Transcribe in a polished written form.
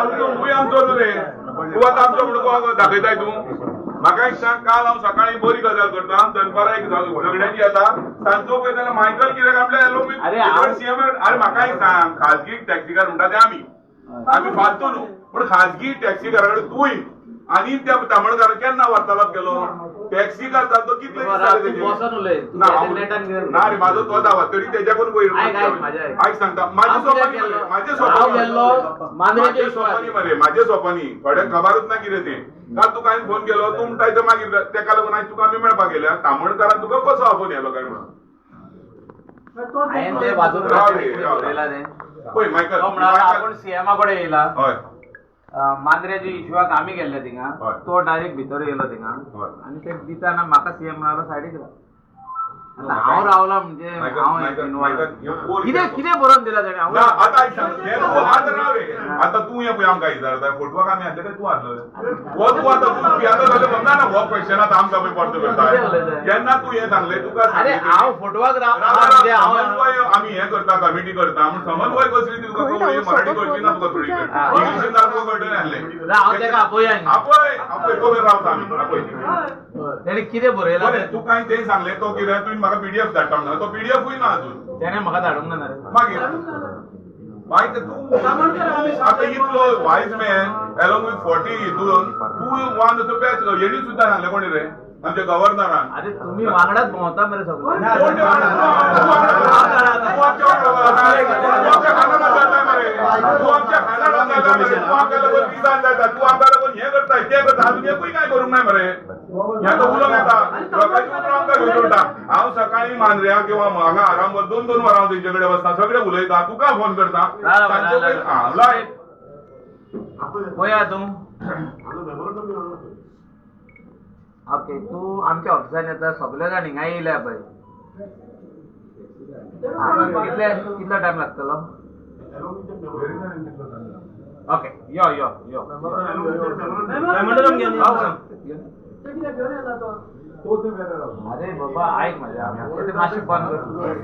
तूं आमचो न्हू रे, तूं आतां आमचो म्हणून दाखयताय तूं. म्हाका एक सांग, काल हांव सकाळी बरी गजाल करता, दनपारां एक झगड्याची येता, सांजचो पळय जाल्यार मायकल कितें आपल्या सीएम. अरे म्हाका एक सांग, खाजगी टॅक्सीकार म्हणटा ते आमी आमी फालतू न्हू, पूण खाजगी टॅक्सीकारा कडेन तूंय आनी त्या तामणकारान केन्ना वार्तालाप केलो? टॅक्सीकार तो कितले ना रे, म्हाजो तो दावा तरी तेज्याकून वयर. आयक सांगता, म्हाजे सोपानी म्हाजे सोपानी मरे, म्हाजे सोपानी थोड्यांक खबरूच ना कितें तें. काल तुका हांवें फोन केलो, तूं म्हणटाय ते मागीर तेका लागून आयज तुका आमी मेळपाक गेल्या. तामणकारान तुका कसो आपोवन येलो काय म्हणून? पळय मायकल, आपूण सीएमा कडेन येयला. हय, मांद्र्याच्या इश्यूआक आमी गेल्ले थिंगा, तो डायरेक्ट भितर येयलो थिंगा आनी ते दिताना म्हाका सीएम म्हणालो सायडीक राव. आतां हांव रावला म्हणजे हांव कितें कितें बरोवन दिला तेणें. आतां राव रे, आतां तूं हें पळय आमकां विचारता फोटवाक आमी हाडले काय तूं हाडलो? हो तूं आतां तूं आतां जालें ना, हो क्वेश्चन आतां आमकां पळय परतो करता. जेन्ना तूं हें सांगलें तुका, अरे हांव फोटवाक राव, समन्वय आमी हें करता, कमिटी करता म्हूण समन्वय कसली ती तुका मराठी कळची ना तुका, थोडी इंग्लिशीन तुका कळटलें आहलें. हांव तेका आपय आपय आपय तो मेरेन रावता आमी आपय. तेणें कितें बरयलां तुका? हांवें तें सांगलें, तो कितें तुवें म्हाका पीडीएफ धाडटा म्हणून, तो पीडीएफूय ना अजून. तेणें म्हाका धाडूंक ना रे. मागीर मागीर तूं आतां इतलो वायज मॅन एलॉंग विथ 40 हितून तूं वन बॅच हेणी सुद्दां सांगलें कोणी रे आमच्या गव्हर्नरान. अरे तुमी वांगडाच भोंवता मरे सगळे. तूं आमच्या खानाक जाता मरे, तूं आमच्या खानाक जाता मरे, तूं आमकां लागून विजान जाता, तूं आमकां लागून हें करताय तें करता, अजून एकूय कांय करूंक नाय मरे. ह्या तो उलोवंक येता लोकांची उतरां आमकां घेवची पडटा. हांव सकाळी मांद्र्या किंवा हांगा आराम 2-2 वरां हांव तेंचे कडेन बसता, सगळे उलयता, तुका फोन करता. लाय पळया तूं. ओके, तूं आमच्या ऑफिसान येता, सगळे जाण हिंगा येयल्या पळय. कितले कितलो टायम लागतलो? ओके, यो यो यो. अरे बाबा आयक म्हाज्या, मातशें बंद कर.